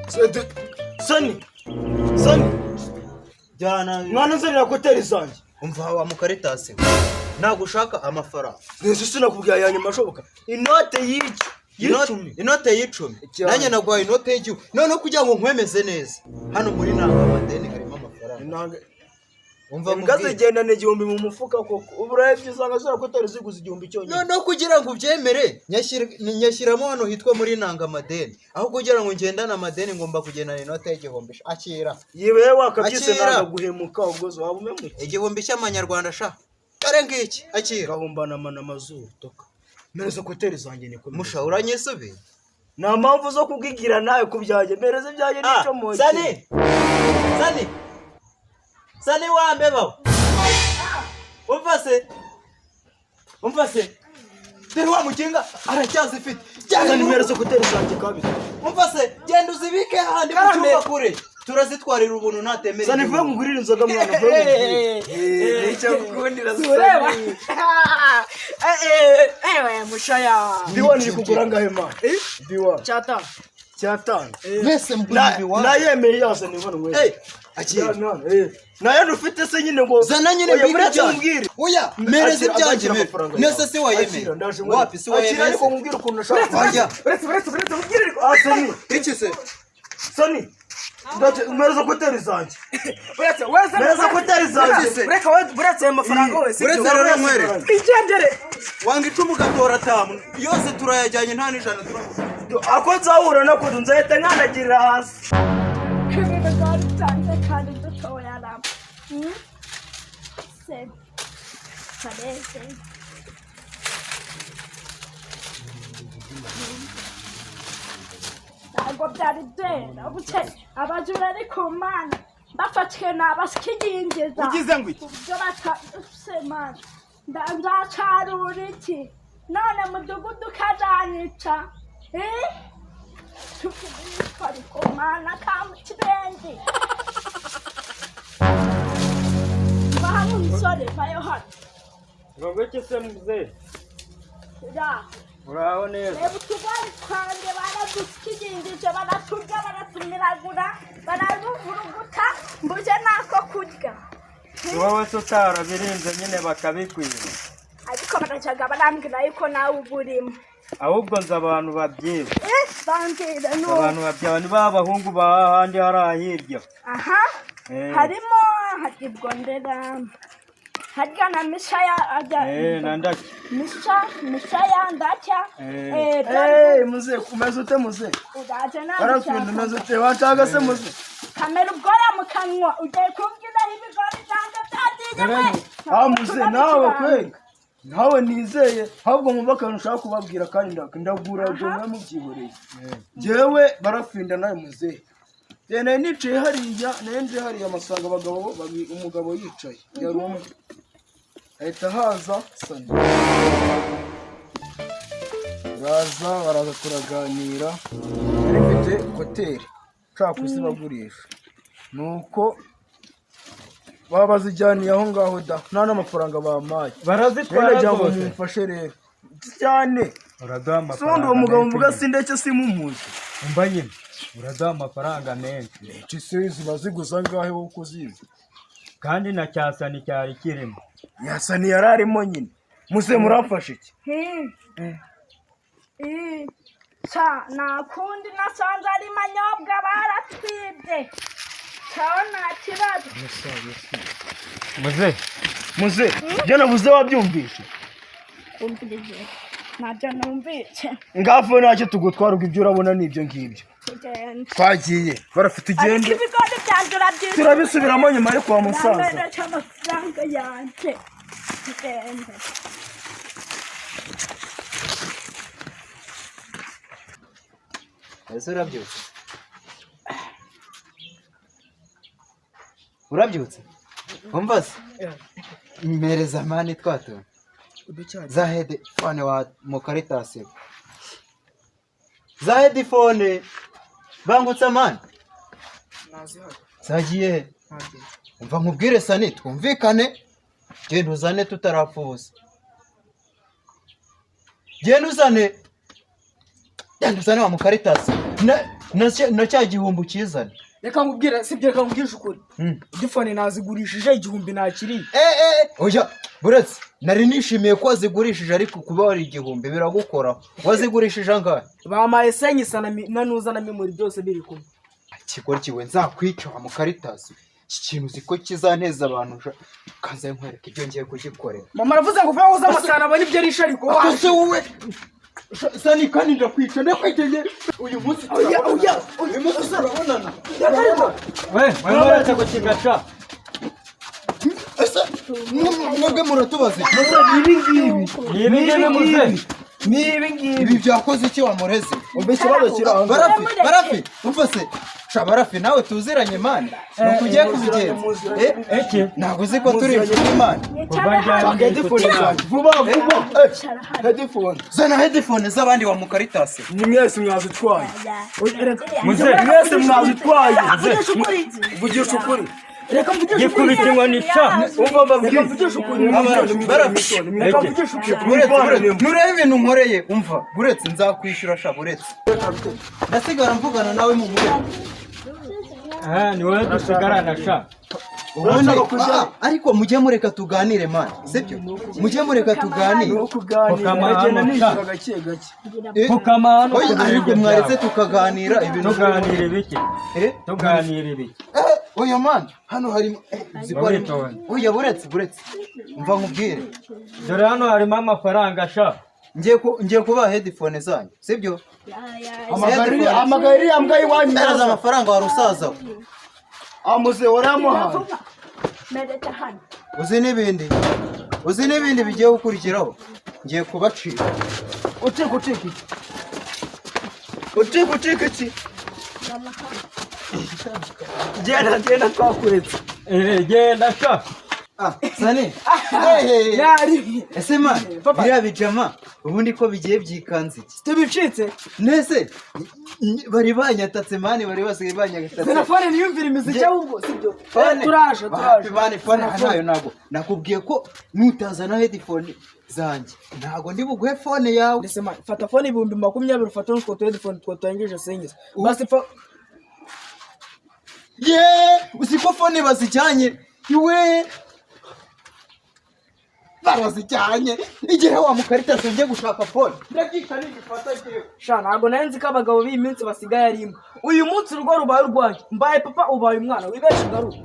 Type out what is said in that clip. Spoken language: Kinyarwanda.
Sani, Sani. Jyana. Mwana, nzanira écouteurs zanjye. Umva wa mukaritasi we, ntabwo ushaka amafaranga. Nese sinakubwiye aya nyuma ashoboka, inote y'iki y'icumi. Inote y'icumi? Cyane. Nanjye naguhaye inote y'igihugu. Noneho kugira ngo nkwemeze neza, hano muri nanga amadeni harimo amafaranga. Umva Imbwa nkubwire. zigendana 1000 mu mufuka koko. Ubu urebye usanga ziriya écouteurs ziguze 1000 cyonyine. Noneho kugira ngo ubyemere, nyashyiramo hano hitwa muri nanga amadeni. Aho kugira ngo ngendane amadeni, ngomba kugendana inote y'igihumbi. Akira. Yewe, wakabyise. Akira. Nanga guhemuka, ubwo zo waba umemukiye. 1000 cy'amanyarwanda sha, dore ngiki, akira. Gahumbana amana amazuru toka. Mpereza écouteurs zanjye niko. Musha, uranyisubiye. Nta mpamvu zo kubwigira nawe ku byanjye. Mpereza ibyanjye n'icyo mu. Sani, Sani, Sani, wa mbeba, umva se, umva se, dore wa mukinga aracyazifite. Sani, mpereza écouteurs zanjye kabiri. Umva se, genda uzibike hahandi mu Karame. cyumba kure, turazitwarira ubuntu ntatemera. Sani, vuba ngugurire inzoga mwana, vuba ngugurire. Nicyo ngukundira. Ureba ewe mushaya. Diwani iri kugura angahe ma diwani? Cyata. Cyatanu. Mwese mbwira ibiwanyu. Nayemeye yose, nibona mwe. Eh, akira. Nayo ufite se nyine ngo Zana nyine Oya, mbike mureke ibyanjye. nkubwire. Oya, mpereza Akira, ibyanjye. akira amafaranga Nese yawe. si wayemeye? Akira, ndaje nkwereke. Wapi si Akira, wayemeye ariko se? nkubwire ukuntu nashaka. Oya. Uretse, uretse, uretse mubwire ariko. Ah, Sani. Iki se? Sani, ndaje, mpereza écouteurs zanjye. Uretse wese. Mpereza écouteurs zanjye. Ureka we, uretse ayo mafaranga wese. Uretse rero nkwere. Twigendere. Wanga icumu ugatora atanu, yose turayajyanye, nta n'ijana turaguha. Ako nzahura nako nzahita nkandagirira hasi. Ibigori byanjye kandi dutoya rama se kareze. Ntabwo byari byera buke, abajura ari ku Mana bafatwe nabashyingiza. Ugize ngo iki? Ubwo batase Mana, nzacarura iki none? Mudugudu kazanyica. Eh, ariko Mana kamukibendi. Va hano umusore, vayo hano. Ngo iki se muzehe? Ra. Uraho neza. Reba utugori twanjye baradukingije, baraturya, baratumiragura, bararuvuruguta, mbuze n'ako kurya. Wowe se utarabirinze nyine bakabikwiba? Ariko barajyaga barambwira yuko nawe uba urimo. Ahubwo nzi abantu babyiba. Eh, bambwira n'ubu. Abantu babyiba ni ba bahungu ba hahandi hariya hirya. Aha. Eh. Harimo haribwo ndera harya na misha ya ajya. Eh, na ndaki. Misha, misha ya ndacya. Eh. Eh. Eh, muze, umeze ute muze? Uraje nawe. Barafinda, umeze ute? Wanshaka se muze? Kamera ubwoya mu kanwa, ugiye kumbwira aho ibigori byanjye byagiye we. Ah muze, nawe kweli nawe nizeye. Ahubwo mwumva akantu ushaka kubabwira kandi ndagura ibyo mwe mubyihoreye. Njyewe barafinda nawe muzehe. Njye nari nicaye hariya, nari nje hariya amasanga abagabo babiri, umugabo yicaye yari umwe, ahita haza Sani, baraza baraza turaganira. Nari mfite écouteurs nshaka kuzibagurisha, nuko baba bazijyaniye aho ngaho da, nta n'amafaranga bampaye. Barazitwara. Rero nagira ngo Rwose. mumfashe rero cyane. Uraduha Si ubundi uwo amafaranga mugabo menshi mvuga nyine. sindeke simumuzi. Umva nyine, uraduha amafaranga menshi. Menshi se ziba ziguza angahe wowe uko uzizi? Kandi na cyasani cyari kirimo. Yasani yari arimo nyine. Muze, muramfasha iki? Ca nta kundi, nasanze ari manyobwa baratwibye. Caho nta kibazo. Muze. Muze, ibyo navuze wabyumvishe? Umvirize, ntabyo numvise. Ngafu ntacyo tugutwara, ubwo ibyo urabona ni ibyo ngibyo. Tugende. Twagiye barafite, Ariko ugende. ibigori byanjye urabyishyura. Turabisubiramo nyuma yo kwa musaza. Nambereke amafaranga yanjye, tugende. Ese urabyutse? Urabyutse? Umva se, mpereza mani twa tuntu za headphone wa mukaritasi, za headphone. Bangutse mani, zagiye he? Umva nkubwire Sani, twumvikane, genda uzane tutarapfa ubusa. Genda uzane, genda uzane wa mukaritasi. Na cya gihumbi ukizane. Reka nkubwire, sibyo? Reka nkubwire ukuri. Headphone nazigurishije, 1000 nakiriye. Eh eh, oya, buretse, nari nishimiye ko wazigurishije, ariko kuba wari 1000 biragukoraho. Wazigurishije angahe? Bampaye senyisa na nuza na memory, byose biri kumwe. Ikigoryi kiwe, nzakwica wa mukaritasi. Iki kintu uzi ko kizanteza abantu sha? Kaze nkwereka ibyo ngiye kugikorera. Mama aravuze ngo vuba uza amasana abone ibyo arisha, ariko Ako se wowe Sani, kandi ndakwica, ndakwitege uyu munsi. Oya, oya. Uyu munsi turabonana. We we, muretse gukinga sha. Ese mwebwe muratubaza iki? Ibi ngibi. Ni ibi ngibi, muze. Ni ibi ngibi. Ibi byakoze iki wamureze? Umva ikibazo kiri aho ngaho. Barafi, barafi, umva se sha, barafi, nawe tuziranye man, nuko ugiye kubigenza? Eh, Iki? Ntabwo uzi ko turi inshuti man? Yicara hano. Headphone zanjye vuba vuba. Yicara hano. Headphone. Zana headphone z'abandi wa mukaritasi. Ni mwese mwazitwaye. Muze. Mwese mwazitwaye. Mvugisha ukuri. Vugisha ukuri. Reka mvugishe ukuri. Gikubita inkoni sha. Umva mbabwire. Mvugishe ukuri. Barafi. Reka mvugishe ukuri. Buretse, buretse, nurebe ibintu nkoreye. Umva, buretse, nzakwishyura sha. Buretse, ndasigara mvugana nawe mu murebe. Ah, ni wowe dusigarana sha. Ubundi ariko mujye mureka tuganire man, sibyo? Mujye mureka tuganire. Ni ukuganira. Pfukama Ndagenda hano, nishyura sha. gake gake. Eh, Pfukama hano. Oya, ariko mwaretse tukaganira ibintu. Tuganira ibiki? Eh? Tuganira ibiki? Eh, oya man, hano harimo uzi ko harimo. Witonde. Oya, buretse, buretse, mva nkubwire. Dore hano harimo amafaranga sha. Ngiye kubaha headphone zanyu, sibyo? Hamagara iriya mbwa y'iwanyu. Mpereza amafaranga wari usaza we. Amuze warayamuhaye. Vuba. Mereka hano. Uzi n'ibindi bigiye gukurikiraho? Ngiye kubacira. Ucika, ucika iki? Ucika, ucika iki? Genda, genda, twakuretse. Eh, genda sha. Ah, Sani. Hey, hey. Yari. Ese man, biriya bijama ubundi ko bigiye byikanze iki? Tubicitse. Nese bari banyatatse man, bari basigaye banyatatse. Telefone niyumvira imiziki ahubwo, sibyo? Phone. Turaje, turaje. Wapi man, phone ntayo. Ntabwo nakubwiye ko nutazana headphone zanjye ntabwo ndi buguhe phone yawe. Ndetse man, fata phone 20,000, ufate n'utwo tu headphone twatangije senyisa. Basi fa. Ye, uzi ko phone bazijyanye iwe? Barazijyanye. Igihe wa mukaritasi njye gushaka phone, ndabyica nigifata njyewe. Sha, ntabwo nari nzi ko abagabo b'iyi minsi basigaye ari imbwa. Uyu munsi urugo rubaye urwanjye. Mbaye papa, ubaye umwana. Wibeshe ugaruke.